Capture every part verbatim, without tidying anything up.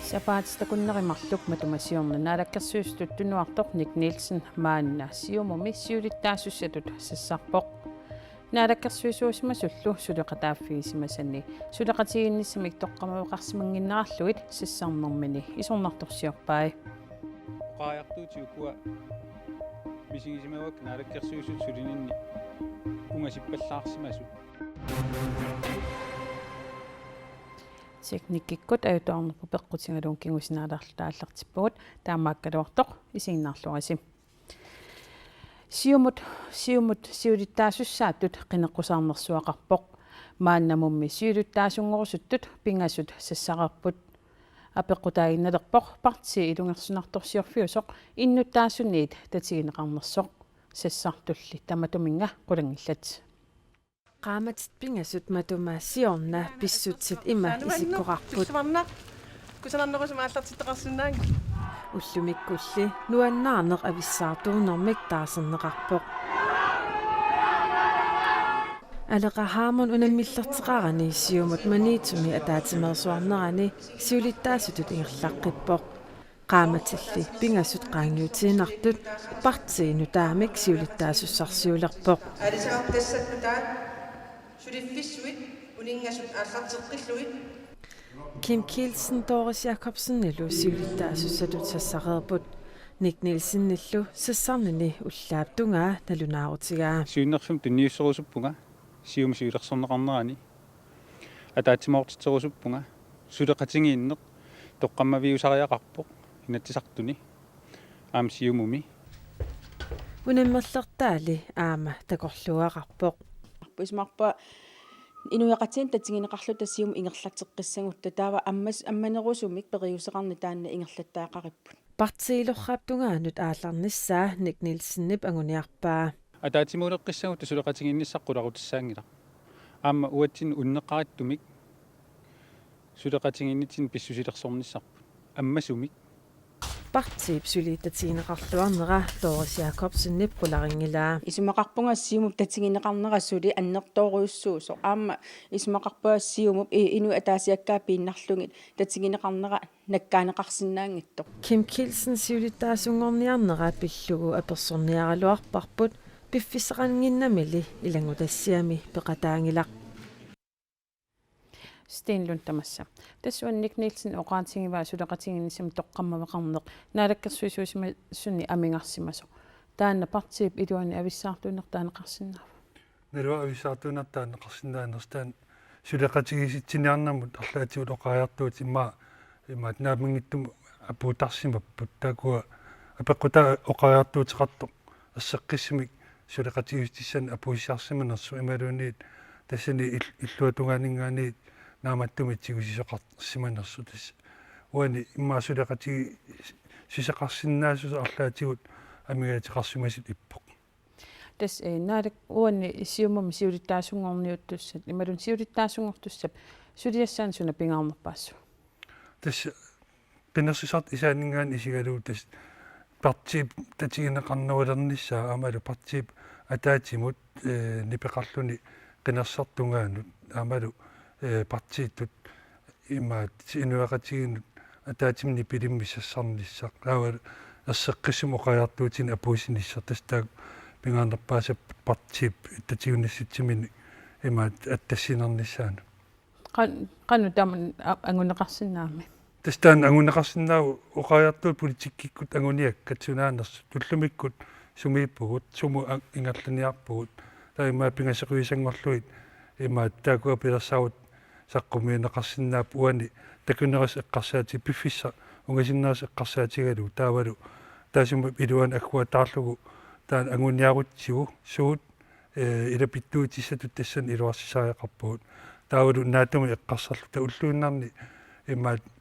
Sapaatip-akunneri marluk matuma siorna naalakkersuisutut tunuartoq Nick Nielsen maanna Siumumi siulittaasussatut sassarpoq. Naalakkersuisuusimasullu suleqataaffigisimasani suleqatigiinnissamik toqqammaveqarsimanginnaralugit sassarnermini isornartorsiorpai. Oqariartuutit ukua misigisimavakka naalakkersuisut sulininni ungasippallaarsimasut. Teknikkikkut ajutoornerput peqqutigalugu kingusinaalaarluta aallartippugut, taamaakkaluartoq isiginnaarluarisi. Siumut, Siumut siulittaasussaatut qineqqusaarnersuaqarpoq. Maannamummi siulittaasunngorusuttut pingasut sassareerput. Apeqqutaaginnalerpoq partiit ilungersunartorsiorfiusoq innuttaasuniit tatigineqarnersoq. Sassartulli tamatuminnga qulanngillat. Qaammatit pingasut matuma siorna pissutsit ima isikkoqarput. Tulluarnaq. Kusanarnerusumik aallartittoqarsinnaanngilaq. Ullumikkulli nuannaarneq avissaartuunnermik taarserneqarpoq. Aleqa Hammond unammillerteqarani Siumut Maniitsumi ataatsimeersuarnerani siulittaasutut ingerlaqqippoq. Qaammatilli pingasut qaangiutiinnartut partii nutaamik siulittaasussarsiulerpoq. Aalisartassat nutaat suliffissuit uninngasut aallarteqqillugit. Kim Kielsen Doris Jakobsenilu siulittaasussatut sassareerput. Nick Nielsenillu sassarnini ullaap tungaa nalunaarutigaa. Siunnerfimmi tunniusserusuppunga Siumut siulersorneqarnerani. Ataatsimoortitserusuppunga suleqatigiinneq toqqammaviusariaqarpoq Inatsisartuni aamma Siumumi. Unammerlertaali aamma takorluugaqarpoq. Isumaqarpunga inuiaqatigiinnut tatigineqarluta Siumut ingerlateqqissagutta, taava ammas-, ammanerusumik periuseqarneq taanna ingerlattariaqaripput. Partiilorraap tungaanut aallarnissaa Nick Nielsenip anguniarpaa. Ataatsimuuleqqissagutta suleqatigiinnissaq qularutissaanngilaq. Aamma uatsinnut unneqqarittumik suleqatigiinnitsinni pissusilersornissarput. Ammasumik. Partiip suli tatigineqarluarnera Doris Jakobsenip qularinngilaa. Isumaqarpunga Siumup tatigineqarnera suli annertoorujussuusoq. Aamma isumaqarpunga Siumup i-, inuit ataasiakkaat piinnarlugit tatigineqarnera nakkaaneqarsinnaanngitsoq. Kim Kielsen siulittaasunngorniarnera pillugu apersorniaraluarparput, piffissaqannginnamili ilanngutassiami peqataanngilaq. Steen Lund tamassa. Tassa uani Nick Nielsen oqaatigivaa suleqatigiinnissamik toqqammaveqarneq naalakkersuisuusimasuni amigarsimasoq. Taanna partiip iluani avissaartuunnertaaneqarsinnaava? Naluara avissaartuunnertaa taaneqarsinnaanersoq, taanna suleqatigiissitsiniarnermut arlaatigut oqariartuutit immaqa, immaqa naammanngitsumik apuuttarsimapput, taakkua apeqqutaa oqariartuuteqartoq erseqqissumik suleqatigiissutissanik apuussisarsimanersoq imaluunniit tassani ill-, illuatungaaninngaanniit naammattumik tigusisoqarsimanersoq. Tassa uani immaqa suleqatigiissuseqarsinnaassuseq arlaatigut amigaateqarsimasutut ippoq. Tassa, eh, naalak-, uani Siumumi siulittaasunngorniuttussat imaluunniit siulittaasunngortussap suliassaanut suna pingaarnerpaassuua? Tassa qinersisartut isaanninngaanniit isigalugu tassa partiip tatigineqarnerulernissaa aammalu partiip ataatsimut, eh, nipeqarluni qinersisartut tungaanut aammalu, eh, partiitut imaattoq inuiaqatigiinnut ataatsimut nipilimmik sassarnissaq. Taava erseqqissumik oqariartuutinik apuussinissaq. Tassa taakku pingaarnerpaasarput partiip tatiginissitsimini imaattoq attassiinnarnissaanut. Qan-, qanoq taama a-, anguneqarsinnaammi? Tassa taanna anguneqarsinnaavoq oqariartuutit politikkikkut anguniakkat sunaanersut. Ullumikkut sumiippugut, sumut a-, ingerlaniarpugut. Taava imaattoq pingasoqiusanngorlugit imaattoq taakkua pilersaarutit saqqummiunneqarsinnaapput. Uani takunerisat eqqarsaati-, piffissaq ungasinnerisaq eqqarsaatigalugu taavalu taassuma iluani agguataarlugu taanna anguniarutsigu suut, eh, ilapittuutissatut tassani iluarsisariaqarpugut. Taavalu naatsumik eqqarsarluta ulluinnarni imaattoq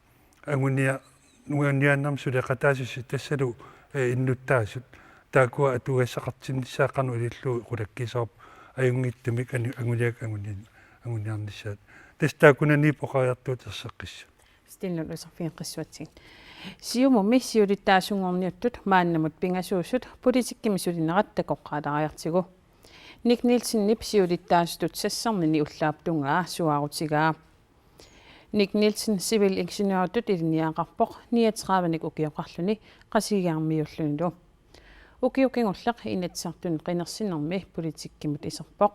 angunia-, anguniaannarmik suleqataasussat tassalu, eh, innuttaasut. Taakkua atugassaqartinnissaat qanoq ilillugu qulakkiisarput ajunngitsumik ani-, anguniak anguni-, anguniarnissaat. Tassa taakkunaniippoq oqariartuutit erseqqissut. Steen Lund uterfigeqqissuatsigit. Siumumi siulittaasunngorniuttut maannamut pingasuusut politikkimi sulinerat takoqqaalaariartigu. Nick Nielsenip siulittaasutut sassarnini ullaap tungaa suaarutigaa. Nick Nielsen civilingeniøritut ilinniagaqarpoq niogtredivenik ukioqarluni Qasigiannguarmiuullunilu. Ukioq kingulleq Inatsisartuni qinersinermi politikkimut iserpoq.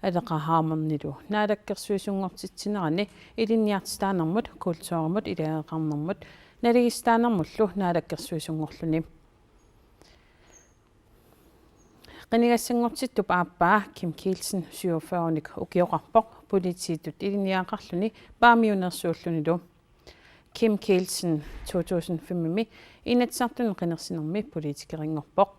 Aleqa Hammondip naalakkersuisunngortitsinerani ilinniartitaanermut, kulturimut, ilageeqarnermut, naligiissitaanermullu naalakkersuisunngorluni. Qinigassanngortittut aappaa Kim Kielsen syvogfyrrenik ukioqarpoq politiitut ilinniagaqarluni Paamiuneersuullunilu. Kim Kielsen to tusind fem-imi Inatsisartuni qinersinermi politikerinngorpoq.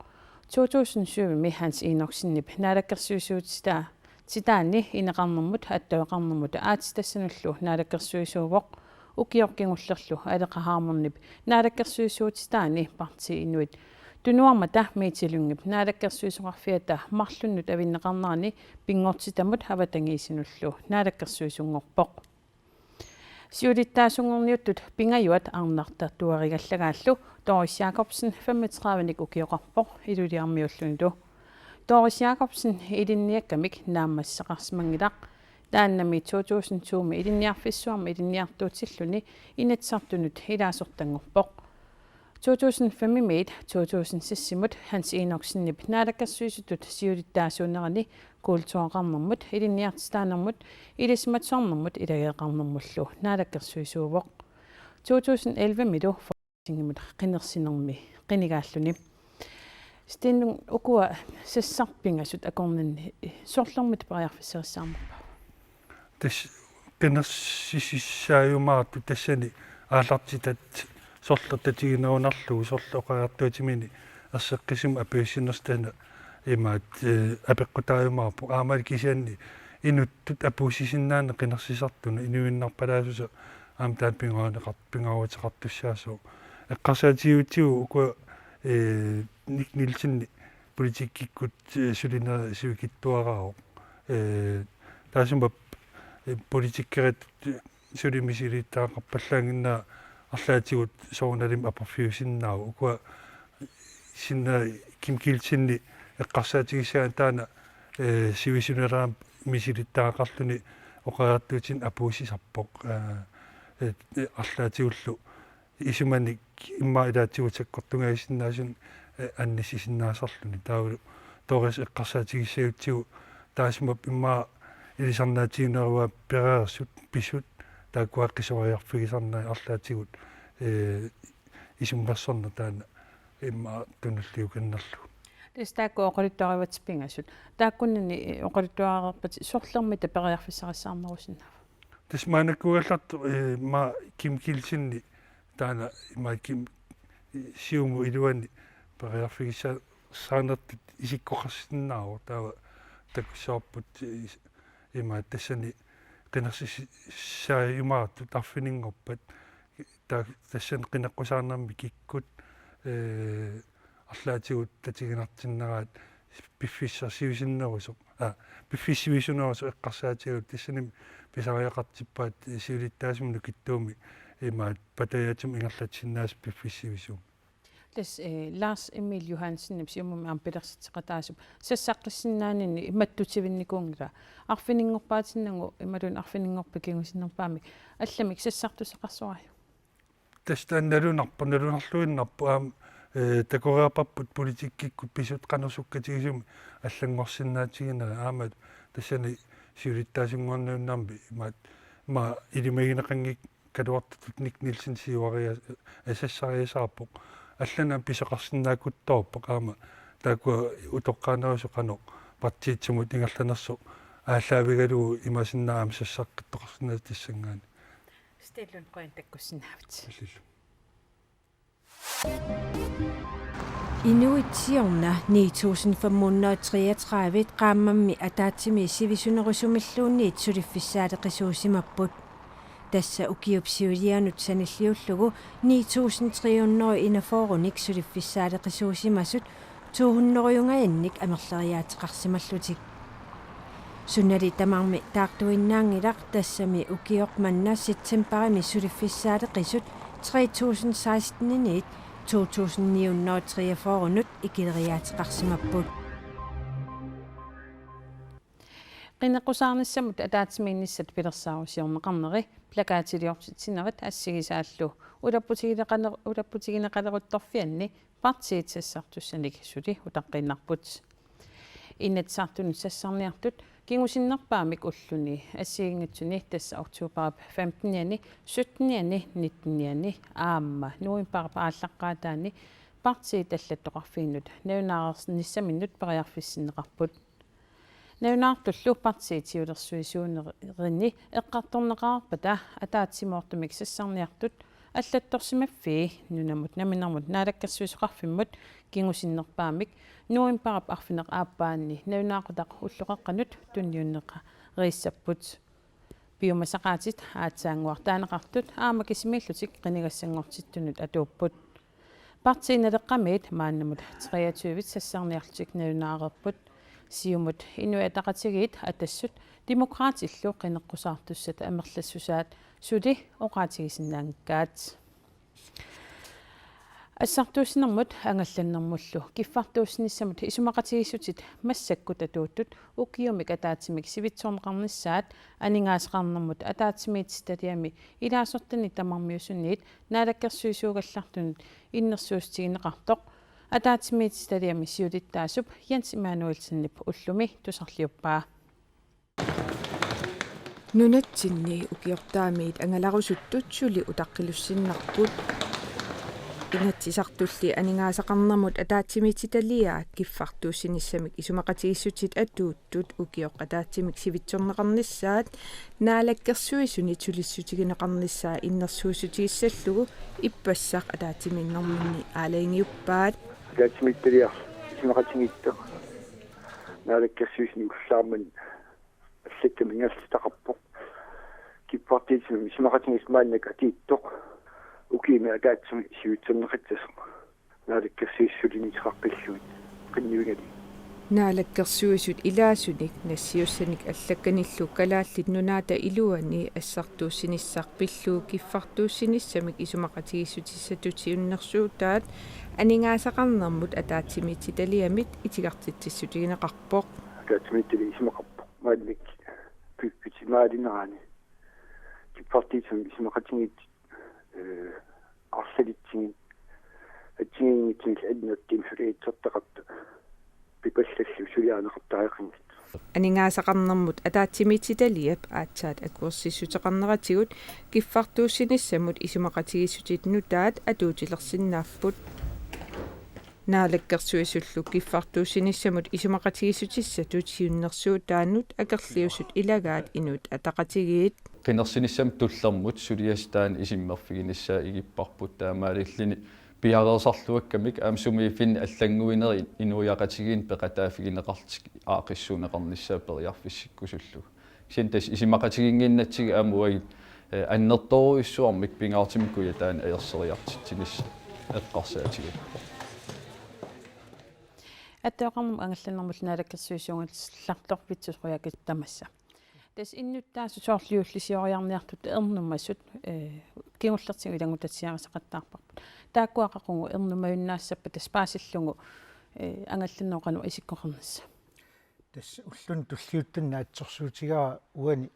To tusind syv-imi Hans Enoksenip naalakkersuisuutita- -titaani ineqarnermut attaveqarnermut aatsitassanullu naalakkersuisuuvoq. Ukioq kingullerlu Aleqa Hammondip naalakkersuisuutitaani Partii Inuit Tunuarmata Miiti Lyngep naalakkersuisoqarfiata marlunnut avinneqarnerani pinngortitamut avatangiisinullu naalakkersuisunngorpoq. Siulittaasunngorniuttut pingajuat arnartartuarigallagaallu Doris Jakobsen femogtredivenik ukioqarpoq Ilulissarmiuullunilu. Doris Jakobsen ilinniakkamik naammassisaqarsimanngilaq. Taannami to tusind to-mi ilinniarfissuarmi ilinniartuutilluni Inatsisartunut ilaasortanngorpoq. To tusind fem-imiit to tusind seks-imut Hans Enoksenip naalakkersuisutut siulittaasuunerani kultureqarnermut, ilinniartitaanermut, ilisimatusarnermut ilageeqarnermullu naalakkersuisuuvoq. To tusind elleve-milu Folketingimut qinersinermi qinigaalluni. Sten Lund, ukua sassarpingasut akornanni sorlermita periarfissarissaarnerpaat? Tassa qinersisissaajumaartut tassani aallartitat sorleq tatiginerunarlugu sorleq oqariartuutimini erseqqissumik apuussinersoq taanna imaat, eh, apeqqutaajumaarpoq. Aammalu kisianni inuttut apuussisinnaaneq qinersisartunut inuinnarpalaassuseq aamma taanna pingaaruteqar-, pingaaruteqartussaasoq. Eqqarsaatigiutsigu ukua, eh, Nick Nielsen politikkikkut, eh, sulineq sivikitsuaraavoq. Eh, taassuma, eh, politikeritut suli misilittagaqarpallaannginnera arlaatigut soorunalimi aporfiusinnaavoq. Ukua sinna Kim Kielsenip eqqarsaatigissagaanni taanna, eh, sivisunerulaamik misilittagaqarluni oqariartuutinik apuussisarpoq. Eh, eh, arlaatigullu isumanik immaqa ilaatigut sakkortungaasinnaasunut, eh, annissisinnaasarluni. Taavalu Doris eqqarsaatigissagutsigu taassuma immaqa ilisarnaatiginerugaat pereersut, pisut, taakkua qisuariarfigisarnerat arlaatigut, eh, isummersorneq taanna immaqa tunuliukinnerlugu. Tassa taakku oqaluttuarivatit pingasut. Taakkunani, eh, oqaluttuareerpatit sorlermita periarfissarissaarnerusinnaava? Tassa maannakkuugallartoq, eh, ma Kim Kielsenip taanna ima Kim, eh, Siumut iluani periarfigissaanertut isikkoqarsinnaavoq, taava takussavarput, eh, ima tassani qinersisissaajumaartut arfininngorpat ta-, tassani qineqqusaarnermi kikkut, eh, arlaatigut tatiginartinneraat piffissarsiusinnerusoq, aa, piffissaq sivisunerusoq eqqarsaatigalugu tassanimi pisariaqartippaat siulittaasumik nukittuumik imaat patajaatsumik ingerlatsisinnaasut piffissaq sivisuumik. Tassa, eh, Lars Emil Johansenip Siumumi aamma pilersitseqataasup sassaqqissinnaanerni mattutivinnikuunngilaa. Arfininngorpaatinnagu imaluunniit arfininngorpat kingusinnerpaamik allamik sassartussaqarsoraajuk? Tassa taanna nalunarpoq, nalunarluinnarpoq aamma, eh, takoreerparput politikkikkut pisut qanoq sukkatigisumik allanngorsinnaatiginerat aamma tassani siulittaasunngorniunnermi imaat, ima ilimagineqanngikkaluartutut Nick Nielsen siuaria-, eh, sassariasaarpoq. Allanut aamma pisoqarsinnaakkuttoorpoq aamma taakkua utoqqaanerusut qanoq partiitsumut ingerlanersoq aallaavigalugu imaassinnaavoq aamma sassaqqittoqarsinnaasut tassanngaanniit. Sten Lund, qujanaq takkussinnaagavit. Illillu. Inuit siorna ni tusind fem hundrede treogtredive qaammammi ataatsimi sivisunerusumilluunniit suliffissaaleqisuusimapput. Tassa ukiup siulianut sanilliullugu ni tusind tre hundrede enogfyrrenik suliffissaaleqisuusimasut to hundredengajannik amerleriaateqarsimallutik. Sunali tamarmi taartuinnaanngilaq, tassami ukioq manna septembarimi suliffissaaleqisut tre tusind seksten-iniit to tusind ni hundrede treogfyrrenut ikileriaateqarsimapput. Qineqqusaarnissamut ataatsimiinnissat pilersaarusiorneqarneri plakatiliortitsinerit assigisaallu ulapputigineqaner-, ulapputigineqaleruttorfianni partiit sassartussanik suli utaqqiinnarput. Inatsisartunut sassarniartut kingusinnerpaamik ulluni assigiinngitsuni, tassa oktoberip femtenianni, syttenianni, nittenianni aamma novembarip aallaqqaataani partiit allattoqarfinnut nalunaareernissaminnut periarfissinneqarput. Nalunaartullu partiit siulersuisuunerini eqqartorneqarpata ataatsimoortumik sassarniartut allattorsimaffii nunamut namminermut naalakkersuisoqarfimmut kingusinnerpaamik novembarip arfineq-aappaanni nalunaaqutaq ulloqeqqanut tunniunneqareersimapput. Piumasaqaatit aatsaannguaq taaneqartut aamma kisimiillutik qinigassanngortittunut atuupput. Partiit Naleqqamiit maannamut treogtyve sassarniarlutik nalunaareerput. Siumut, Inuit Ataqatigiit, Atassut, Demokraatillu qineqqusaartussat amerlassusaat suli oqaatigisinnaanngikkaat. Assartuussinermut angallannermullu kiffartuussinissamut isumaqatigiissutit massakkut atuuttut ukiumik ataatsimik sivitsorneqarnissaat aningaasaqarnermut ataatsimiititaliami ilaasortanit tamarmiusuniit naalakkersuisuugallartunut innersuussutigineqartoq ataatsimiititaliami siulittaasup Jens Immanuelsenip ullumi tusarliuppaa. Nunatsinni ukiortaamiit angalarusuttut suli utaqqilussinnarput. Inatsisartulli aningaasaqarnermut ataatsimiititaliaa kiffartuussinissamik isumaqatigiissutit atuuttut ukioq ataatsimik sivitsorneqarnissaat naalakkersuisunit sulissutigineqarnissaa innersuussutigissallugu ippassaq ataatsimiinnerminni aalajangiuppaat. Ataatsimiititaliap isumaqatigiittoq naalakkersuisuni ullaarmanna allakkamik ingerlataqarpoq. Kiffartuussinermut isumaqatigiissut maannakkut atuuttoq ukiumi ataatsimik sivitsorneqassasoq naalakkersuisut suliniuteqarpallugit qinnuigalugit. Naalakkersuisut ilaasunik nassiussanik allakkanillu Kalaallit Nunaata iluani assartuussinissaq pillugu kiffartuussinissamik isumaqatigiissutissatut siunnersuutaat aningaasaqarnermut ataatsimiititaliamit itigartitsissutigineqarpoq. Ataatsimiititaliap isumaqarpoq maannakkut piffitsimaalinerani kiffartuussinermut isumaqatigiit, eh, arlalitsigit assigiinngitsunik annertuumik suliassortaqartut pipallallu suliarineqartariaqanngitsut. Aningaasaqarnermut ataatsimiititaliap aatsaat akuersissuteqarneratigut kiffartuussinissamut isumaqatigiissutit nutaat atuutilersinnaapput. Naalakkersuisullu kiffartuussinissamut isumaqatigiissutissatut siunnersuutaannut akerliusut ilagaat Inuit Ataqatigiit. Qinersinissamut tullermut suliassaq taanna isummerfiginissaa igipparput, taamaalilluni piareersarluakkamik aamma sumiiffinni allannguineri inuiaqatigiinni peqataaffigineqarlutik aaqqissuunneqarnissaat periarfissikkusullugu. Kisianni tassa isumaqatigiinnginnatsigu aamma uagut, eh, annertoorujussuarmik pingaartumik Kujataani ajorseriartitsinissaq eqqarsaatigalugu. Aatsaat oqarmat angallannermut naalakkersuisuugallartorpitsus Qujaukitsoq tamassa. Tassa innuttaasut soorlu juullisioriarniartut ernumasut, eh, kingullertigut ilanngutatsiarisaqattaarparput. Taakkua qaqugu ernumajunnaassappata tassa paasillugu, eh, angallannerup qanoq isikkoqarnissaa? Tassa ulluni tulliuttuni naatsorsuutigaara uani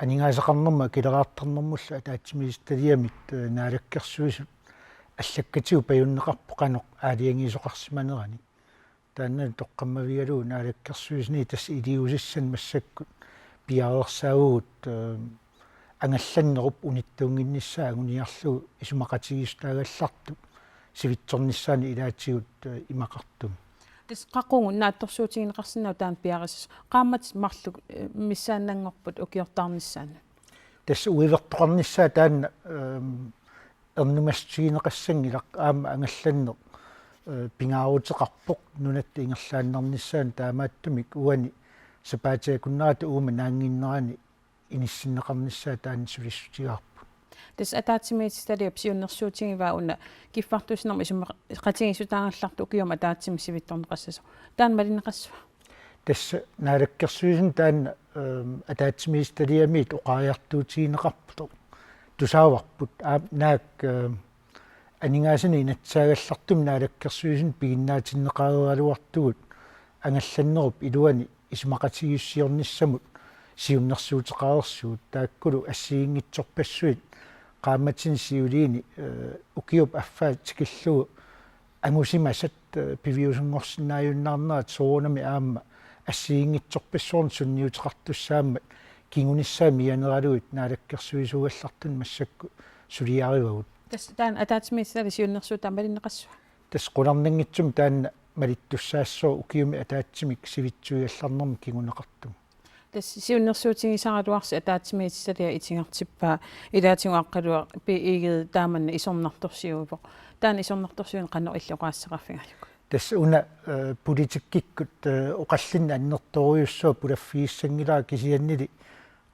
aningaasaqarnermut akileraartarnermullu ataatsimiititaliamit, eh, naalakkersuisut allakkatigut pajunneqarpoq qanoq aalajangiisoqarsimaneranik. Taanna toqqammavigalugu naalakkersuisuni tassa iliuusissanik massakkut piareersaavugut, eh, angallannerup unittuunnginnissaa anguniarlugu isumaqatigiissutaagallartut sivitsornissaanut ilaatigut, eh, imaqartumik. Tassa qaqugu naatsorsuutigineqarsinnaavoq taanna piareersasoq? Qaammatit marluk, eh, missaannanngorput ukiortaarnissaannut. Tassa uivertoqarnissaa taanna, ehm, ernumassutigineqassanngilaq aamma angallanneq, eh, pingaaruteqarpoq nunatta ingerlaannarnissaanut, taamaattumik uani sapaatip akunnerata uuma naannginnerani inissinneqarnissaa taanna sulissutigaarput. Tassa ataatsimiititaliap siunnersuutigivaa una kiffartuussinermut isumaqatigiissutaagallartoq ukiumut ataatsimik sivitsorneqassasoq. Taanna malinneqassava? Tassa naalakkersuisuni taanna, ehm, ataatsimiititaliamiit oqariartuutigineqarpoq tusaavarput. Aap, naak, ehm, aningaasanut inatsisaagallartumik naalakkersuisuni piginnaatinneqareeraluartugut angallannerup iluani isumaqatigiissusiornissamut siunnersuuteqareersugut, taakkulu assigiinngitsorpassuit qaammatini siuliini, eh, ukiup affaa tikillugu angusimasat, eh, piviusunngorsinnaajunnaarnerat soorunami aamma assigiinngitsorpassuarnik sunniuteqartussaammat kingunissaa mianeralugit naalakkersuisuugallartuni massakkut suliarivagut. Tassa taanna ataatsimiititali siunnersuut taama malinneqassava? Tassa qularnanngitsumik taanna malittussaassooq, ukiumi ataatsimik sivitsuigallarnermi kinguneqartumik. Tassa siunnersuutigisaraluarsi ataatsimiititaliaq itigartippaa, ilaatigut Aqqaluaq B. Egede taamanna isornartorsiuivoq. Taanna isornartorsiuineq qanoq illit oqaaseqarfigalugu? Tassa una, eh, politikkikkut, eh, oqallinneq annertoorujussuaq pulaffigissanngilara, kisiannili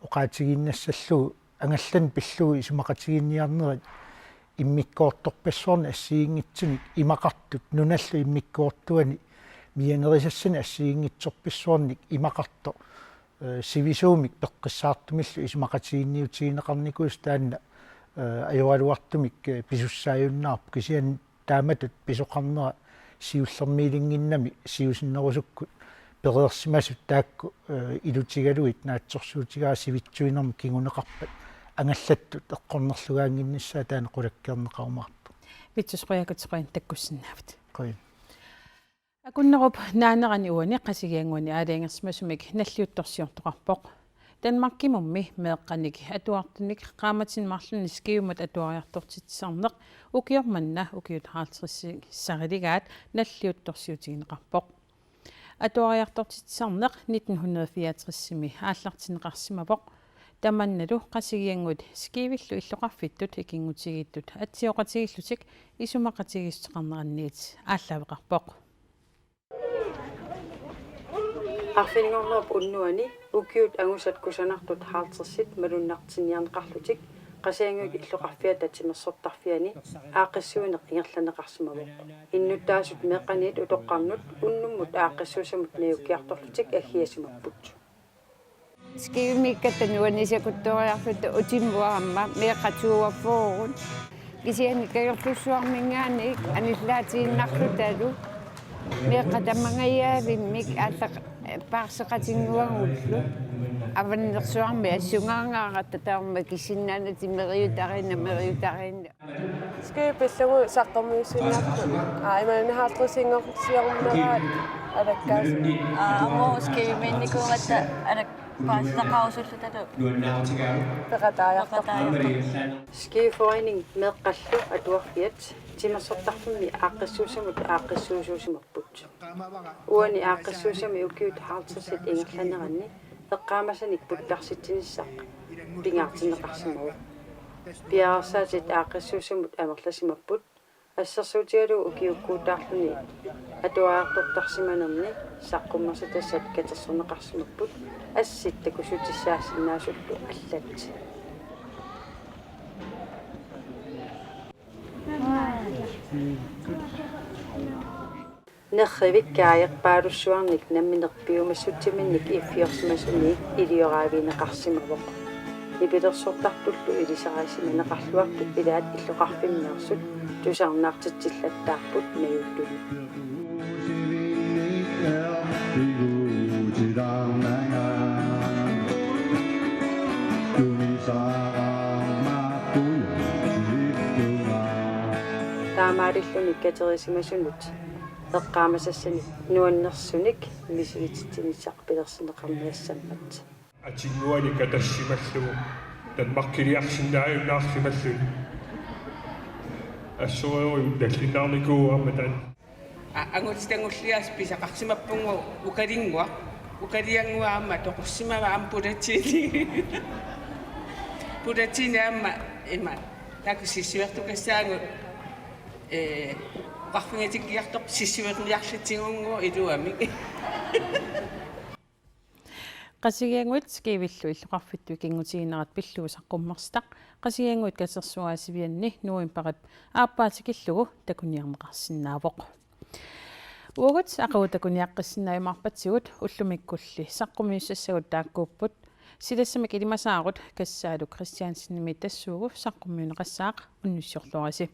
oqaatigiinnassallugu angallanneq pillugu isumaqatigiinniarnerit immikkoortorpassuarnik assigiinngitsunik imaqartut, nunallu immikkoortuani mianerisassanik assigiinngitsorpassuarnik imaqartoq, eh, sivisuumik peqqissaartumillu isumaqatigiinniutigineqarnikuusoq taanna, eh, ajoraluartumik, eh, pisussaajunnaarpoq, kisianni taamatut pisoqarnera siullermiilinnginnami siusinnerusukkut pereersimasut taakku, eh, ilutigalugit naatsorsuutigaara sivitsuinermi kinguneqarpat angallattut eqqornerlugaannginnissaat taanna qulakkeerneqarumaarpoq. Vittus Qujaukitsoq, qujanaq takkussinnaavutit. Qujan. Akunnerup naanerani uani Qasigiannguani aalajangersimasumik nalliuttorsiortoqarpoq. Danmarkimummi meeqqanik atuartunik qaammatini marlunni Skivimut atuariartortitsisarneq ukioq manna ukiut halvtredsisariligaat nalliuttorsiutigineqarpoq. Atuariartortitsisarneq nitten hundrede fireogtresimi aallartinneqarsimavoq. Tamannalu Qasigiannguit Skivillu illoqarfittut ikinngutigiittut atsioqatigiillutik isumaqatigiissuteqarneranniit aallaaveqarpoq. Arfininngornerup unnuani ukiut angusat kusanartut halvtredsit malunnartinniarneqarlutik Qasigiannguit illoqarfiata timersortarfiani aaqqissuineq ingerlanneqarsimavoq. Innuttaasut meeqqaniit utoqqarnut unnummut aaqqissuussamut najukkiartorlutik aggiasimapput. Skivimiikkatta nuannisakuttoriarluta utimut aamma meeqqat syvogfyrre. Kisianni Kangerlussuarminngaanniit anillaatiinnarlutalu meeqqat tamangajavimmik aallaq paarseqatinnguagullu. Avannersuarmi assungaangaaratta taama kissinnaanatik meriutariinnaq, meriutariinnaq. Skivi pillugu saqqummiussinnaapput. Aa, imaluunniit halvtredsinngorsiorneraat alakkaas. Aa, aamma Skivimiinnikuugatta alak-, paasisaqarusullutalu. Peqataajartorpoq. Peqataajartorpoq. Skivi Forening meeqqallu atuarfiat timersortarfimmi aaqqissuussamut aaqqissuusuusimapput. Uani aaqqissuussami ukiut halvtredsit ingerlaneranni eqqaamasanik puttarsitsinissaq pingaartinneqarsimavoq. Piareersaatit aaqqissuussamut amerlasimapput, assersuutigalugu ukiukkuutaarluni atuariartortarsimanerni saqqummersitassat katersorneqarsimapput, assit takussutissaasinnaasutut allat. Nerrivik kaajerpaalussuarnik nammineq piumassutsiminnik iiffiorsimasuni ilioraavigineqarsimavoq. Nipilersortartullu ilisarisimaneqarluartut ilaat illoqarfimmeersut tusarnaartitsillattaarput najuuttuni. Taamaalilluni katerisimasunut eqqaamasassanik nuannersunik misigititsinissaq pilersinneqarniassammat. Atinnguanik atassimallugu Danmarkiliarsinnaajunnaarsimalluni. Assorujuk nallinnarnikuuvoq aamma taanna. A-, angutit angulliaat pisaqarsimappugut ukalinnguaq. Ukaliannguaq aamma toqussimavoq aamma pulatiini. Pulatiini aamma ima. Taakku sissuertukassaagut, ee, oqarfigitikkiartoq sissuerniarlutigunngooq iluamik. Qasigiannguit Skivillu illoqarfittut ikinngutiginerat pillugu saqqummersitaq Qasigiannguit Katersugaasivianni novembarip aappaa tikillugu takuniarneqarsinnaavoq. Uagut aqagu takuniaqqissinnaajumaarpatsigut, ullumikkulli saqqummiussassagut taakkuupput. Silassamik ilimasaarut Kassaalu Kristiansenimit tassuugu saqqummiunneqassaaq, unnussiorluarisi.